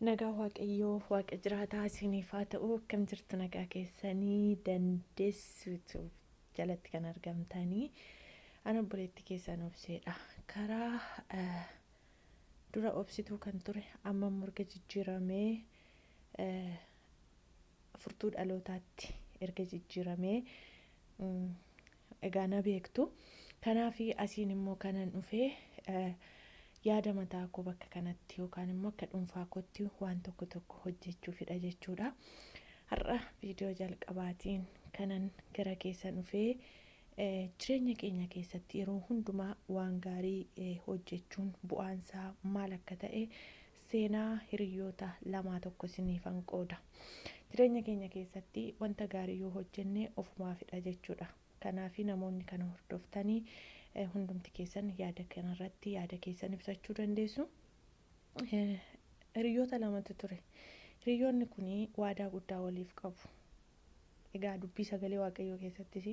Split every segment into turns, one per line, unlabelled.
Nagaa Waaqayyoo Waaqa jiraataa isiniif haa ta'u. Akkam jirtu? Nagaa keessanii? Dandeessitu jalatti kan argamtanii ana obboleettii keessan Obseedha. Karaa dura Obsituu kan ture amma erga jijjiiramee furtuu dhalootaatti erga jijjiiramee egaa na beektu. Kanaaf asiin immoo kanan dhufee yaada mataa koo bakka kanatti yookaan immoo akka dhuunfaa kootti waan tokko tokko hojjechuufidha jechuudha. Har'a viidiyoo jalqabaatiin kanan gara keessan dhufee jireenya keenya keessatti yeroo hundumaa waan gaarii hojjechuun bu'aansaa maal akka ta'e seenaa hiriyoota lamaa tokko isiniifan qooda. Jireenya keenya keessatti wanta gaarii yoo hojjenne ofumaafidha jechuudha. Kanaaf namoonni kana hordoftanii hundumti keessan yaada kanarratti yaada keessan ibsachuu dandeessu. Hiriyoota lamatu ture. Hiriyoonni kun waadaa guddaa waliif qabu. Egaa dubbii sagalee Waaqayyoo keessattis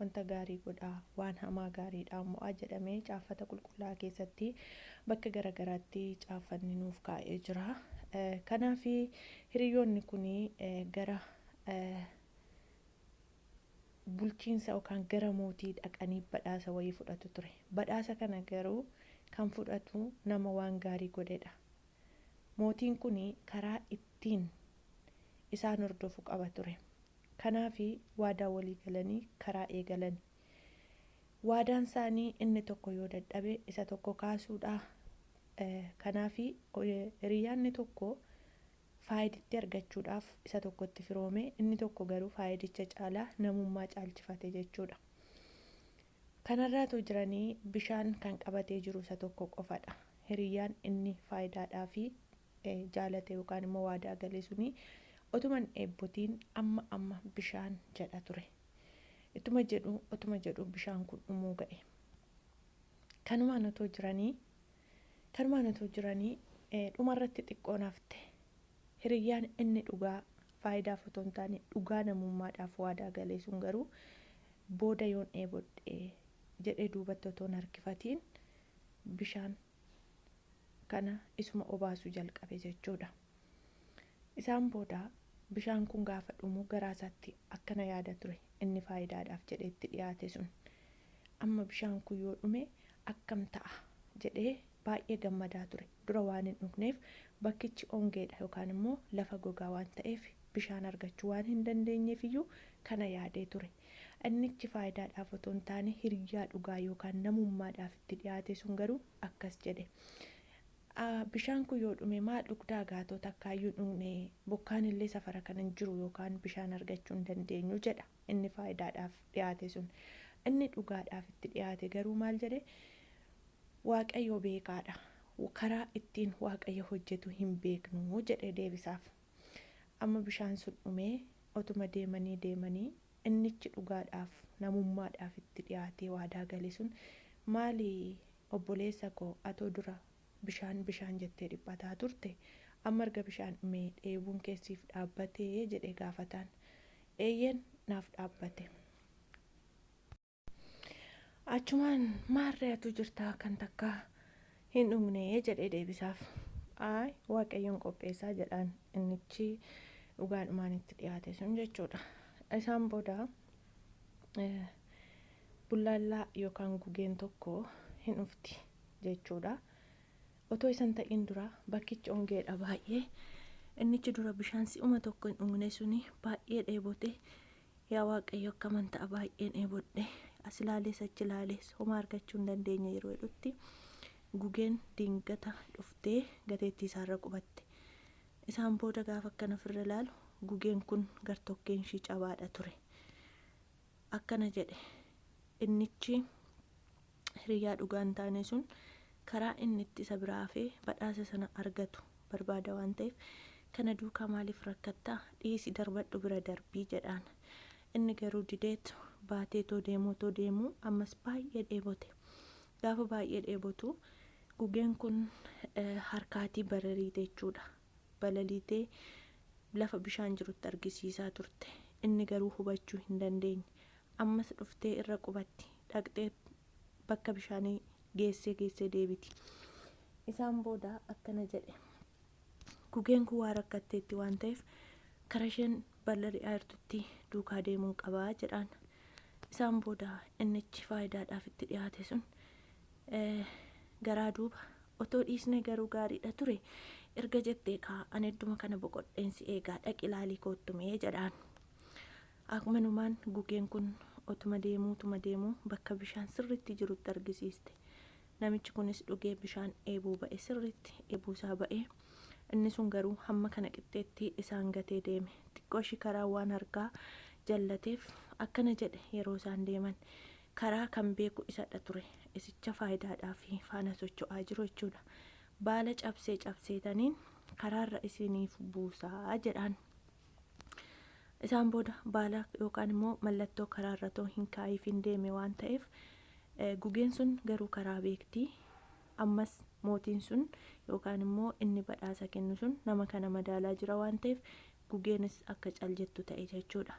wanta gaarii godhaa, waan hamaa gaariidhaan mo'aa jedhamee caaffata qulqullaa'aa keessatti bakka garaagaraatti caaffanni nuuf kaa'ee jira. Kanaaf hiriyoonni kun gara bulchiinsa yookaan gara mootii dhaqanii badhaasa wayii fudhatu ture. Badhaasa kana garuu kan fudhatu nama waan gaarii godhedha. Mootiin kun karaa ittiin isaan hordofu qaba ture. Kanaaf waadaa walii galanii karaa eegalan. Waadaan isaanii inni tokko yoo dadhabe isa tokko kaasuudha. Kanaaf hiriyaanni tokko faayiditti argachuudhaaf isa tokkotti firoome, inni tokko garuu faayidicha caalaa namummaa caalchifate jechuudha. Kanarraatu jiranii bishaan kan qabatee jiru isa tokko qofadha. Hiriyyaan inni faayidaadhaa fi jaalate yookaan immoo waadaa gale suni otuman dheebotiin amma amma bishaan jedha ture. Ituma jedhu otuma jedhu bishaan kun dhumuu ga'e. Kanumaan otoo jiranii dhumarratti xiqqoon hafte. Hiriyyaan inni dhugaa faayidaaf otoo hin taane dhugaa namummaadhaaf waadaa galee sun garuu booda yoon dheebodhe jedhee duubatti otoo hin harkifatiin bishaan kana isuma obaasuu jalqabe jechuudha. Isaan booda bishaan kun gaafa dhumu garaa isaatti akkana yaada ture inni faayidaadhaaf jedhee itti dhiyaate sun. Amma bishaan kun yoo dhume akkam ta'a jedhee baay'ee gammadaa ture. Dura waan hin dhugneef, bakkichi ongeedha yookaan immoo lafa gogaa waan ta'eef bishaan argachuu waan hin dandeenyeef iyyuu kana yaadee ture. Innichi faayidaadhaaf otoo hin taane hiriyaa dhugaa yookaan namummaadhaaf itti dhiyaate sun garuu akkas jedhe. Bishaan kun yoo dhume maal dhugdaa? Gaatoo takkaayyuu dhugne, bokkaan illee safara kana hin jiru yookaan bishaan argachuu hin dandeenyu jedha inni faayidaadhaaf dhiyaate sun. Inni dhugaadhaaf itti dhiyaate garuu maal jedhe? Waaqayyo beekaadha. Karaa ittiin Waaqayyo hojjetu hin beeknu jedhe deebisaaf. Amma bishaan sun dhumee otuma deemanii deemanii innichi dhugaadhaaf namummaadhaaf itti dhiyaatee waadaa gale sun, maali obboleessa koo, atoo dura bishaan bishaan jettee dhiphataa turte, amma erga bishaan dhumee dheebuun keessiif dhaabbatee jedhee gaafataan. Eeyyeen, naaf dhaabbate. Achumaan maarree atu jirtaa kan takka hin dhugne jedhee deebisaaf. Ayi, Waaqayyoon qopheessaa jedhaan innichi dhugaadhumaan itti dhiyaate sun jechuudha. Isaan booda bullaallaa yookaan gugeen tokko hin dhufti jechuudha. Otoo isan ta'in dura bakkichi ongeedha baay'ee. Innichi dura bishaan si'uma tokko hin dhugne suni baay'ee dheebote. Yaa Waaqayyo, akkaman ta'a, baay'een dheebodhe, as ilaalees achi ilaalees homaa argachuu hin dandeenye yeroo jedhutti gugeen dingata dhuftee gateettii isaarra qubatte. Isaan booda gaafa akkana ofirra ilaalu gugeen kun gartokkeen ishii cabaadha ture. Akkana jedhe innichi hiriyaa dhugaa hin taane sun, karaa inni itti isa biraa hafee badhaasa sana argatu barbaada waan ta'eef, kana duukaa maaliif rakkattaa? Dhiisi, darbadhu, bira darbii jedhaan. Inni garuu dideetu baateetoo deemuutoo deemuu ammas baay'ee dheebote. Gaafa baay'ee dheebotu gugeen kun harkaatii barariite jechuudha. Balaliitee lafa bishaan jirutti argisiisaa turte. Inni garuu hubachuu hin dandeenye. Ammas dhuftee irra qubatti, dhaqxee bakka bishaanii geessee geessee deebiti. Isaan booda akkana jedhe. Gugeen kun waa rakkatteetti waan ta'eef kara isheen balali'aa jirtutti duukaa deemuun qabaa jedhaan. Isaan booda innichi faayidaadhaaf itti dhiyaate sun garaa duuba otoo dhiisne garuu gaariidha ture erga jettee kaa ani idduma kana boqodheensi eegaa dhaqi ilaalii koottumee jedhaan. Akkumanumaan gugeen kun otuma deemuu utuma deemuu bakka bishaan sirriitti jirutti argisiiste. Namichi kunis dhugee bishaan eebuu ba'e sirriitti eebuusaa ba'e. Inni sun garuu hamma kana qixxeetti isaan gatee deeme. Xiqqoo ishii karaa waan harkaa jallateef akkana jedhe yeroo isaan deeman. Karaa kan beeku isadha ture. Isicha faayidaadhaa fi faana socho'aa jiru jechuudha. Baala cabsee cabseetaniin karaarra isiniif buusaa jedhaan. Isaan booda baala yookaan immoo mallattoo karaarra too hin kaa'iif hin deeme waan ta'eef gugeen sun garuu karaa beektii. Ammas mootiin sun yookaan immoo inni badhaasa kennu sun nama kana madaalaa jira waan ta'eef gugeenis akka cal jettu ta'e jechuudha.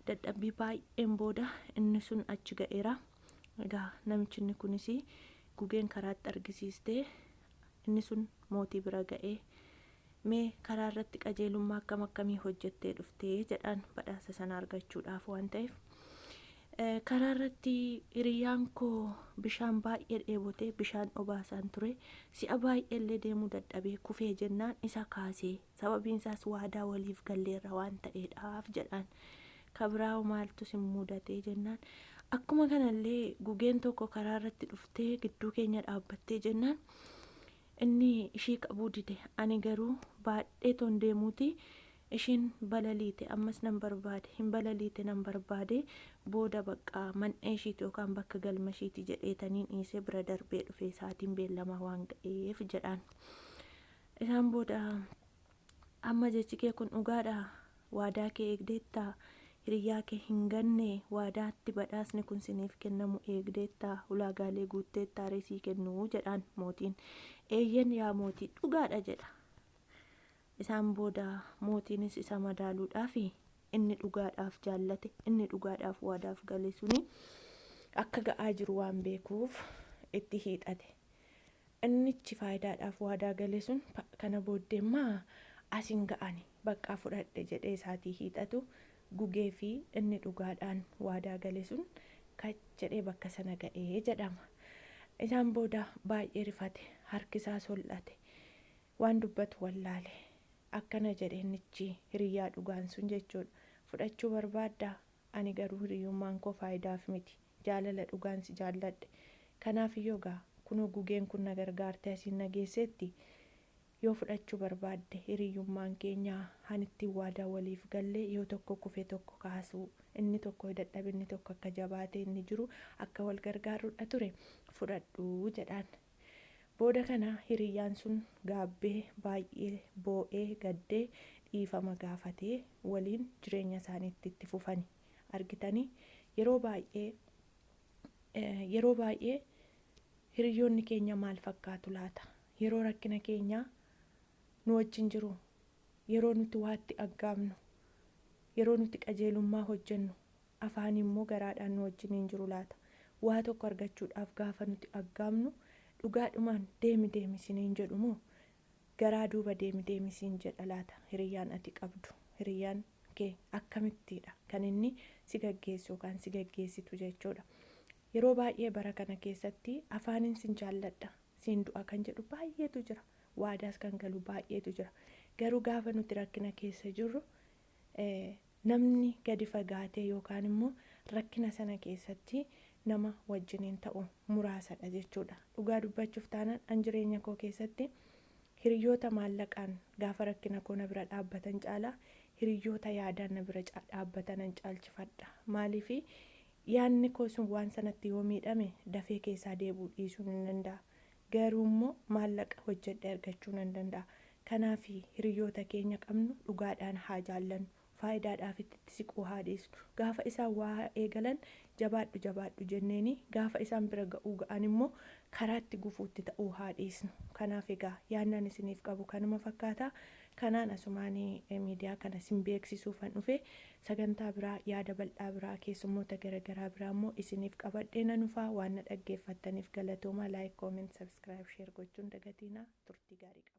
Dadhabbii baay'een booda inni sun achi ga'eera. Egaa namichi inni kunis gugeen karaatti argisiistee inni sun mootii bira ga'ee mee karaa irratti qajeelummaa akkam akkamii hojjettee dhuftee jedhaan badhaasa sana argachuudhaaf waan ta'eef. Karaa irratti hiriyyaan koo bishaan baay'ee dheebotee bishaan obaasaan ture si'a baay'ee illee deemuu dadhabee kufee jennaan isa kaasee sababiin isaas waadaa waliif galleerra waan ta'eedhaaf jedhaan. Kabiraawo maaltu sin mudatee jennaan akkuma kanallee gugeen tokko karaa irratti dhuftee gidduu keenya dhaabbattee jennaan inni ishii qabuu dide ani garuu baadhee toon deemuuti ishiin balaliite ammas nan barbaade hin balaliite nan barbaade booda bakka man'ee ishiiti yookaan bakka galma ishiiti jedheetaniin dhiisee bira darbee dhufee isaatiin beellamaa waan ga'eef jedhaan. Isaan booda amma jechi kee kun dhugaadha waadaa kee eegdeettaa hiriyyaa kee hin ganne waadaatti badhaasni kun siniif kennamu eegdeettaa ulaagaalee guutteettaa reesii kennuu jedhaan mootiin. Eeyyen yaa mootii dhugaadha jedha. Isaan booda mootiinis isa madaaluudhaaf inni dhugaadhaaf jaallate inni dhugaadhaaf waadaaf gale suni akka ga'aa jiru waan beekuuf itti hiixate. Innichi faayidaadhaaf waadaa gale sun kana booddeemmaa asin ga'ani baqqaa fudhadhe jedhee isaatii hiixatu gugee fi inni dhugaadhaan waadaa gale sun kach jedhee bakka sana ga'ee jedhama. Isaan booda baay'ee rifate harkisaa sol'ate waan dubbatu wallaale. Akkana jedhe innichi hiriyyaa dhugaan sun jechuudha. Fudhachuu barbaaddaa ani garuu hiriyyummaan koo faayidaaf miti jaalala dhugaan si jaalladhe. Kanaaf iyyuu gaa kunoo gugeen kun na gargaarte asiin na geesseetti yoo fudhachuu barbaadde hiriyyummaan keenya hanittiin waadaa waliif gallee yoo tokko kufe tokko kaasuu inni tokko dadhabe inni tokko akka jabaate inni jiru akka wal gargaaruudha ture fudhadhuu jedhaan. Booda kana hiriyyaan sun gaabbee baay'ee boo'ee gaddee dhiifama gaafatee waliin jireenya isaaniitti itti fufani. Argitanii yeroo baay'ee hiriyyoonni keenya maal fakkaatu laata? Yeroo rakkina keenyaa nu wajjin jiru, yeroo nuti waatti aggaamnu, yeroo nuti qajeelummaa hojjennu, afaan immoo garaadhaan nu wajjin hin jiru laata? Waa tokko argachuudhaaf gaafa nuti aggaamnu dhugaadhumaan deemi deemi isiniin jedhu moo garaa duuba deemi deemi isiin jedha laata? Hiriyyaan ati qabdu hiriyyaan kee akkamittiidha kan inni si gaggeessu yookaan si gaggeessitu jechuudha. Yeroo baay'ee bara kana keessatti afaaniin sin jaalladha siin du'a kan jedhu baay'eetu jira. Waadaas kan galu baay'eetu jira. Garuu gaafa nuti rakkina keessa jirru namni gadi fagaatee yookaan immoo rakkina sana keessatti nama wajjiniin ta'u muraasadha jechuudha. Dhugaa dubbachuuf taanaan an jireenya koo keessatti hiriyyoota maallaqaan gaafa rakkina koo na bira dhaabbatan caalaa hiriyyoota yaadaan na bira dhaabbatan an caalchifadha. Maaliif yaadni koo sun waan sanatti yoo miidhame dafee keessaa deebi'uu dhiisuu nan danda'a. Garuu immoo maallaqa hojjedhee argachuu nan danda'a. Kanaaf hiriyyoota keenya qabnu dhugaadhaan haa jaallannu. Faayidaadhaaf itti siquu haa dhiisnu. Gaafa isaan waa eegalan jabaadhu jabaadhu jenneeni gaafa isaan bira ga'uu ga'an immoo karaatti gufuutti ta'uu haa dhiisnu. Kanaaf egaa yaadnaan isiniif qabu kanuma fakkaata. Kanaan asumaanii miidiyaa kana sin beeksisuufan dhufe sagantaa biraa yaada bal'aa biraa keessummoota garaagaraa biraa immoo isiniif qabadhee nan dhufaa. Waan na dhaggeeffattaniif galatoomaa. Like, comment, subscribe, share gochuun dagatiinaa. Turtii gaarii qaba.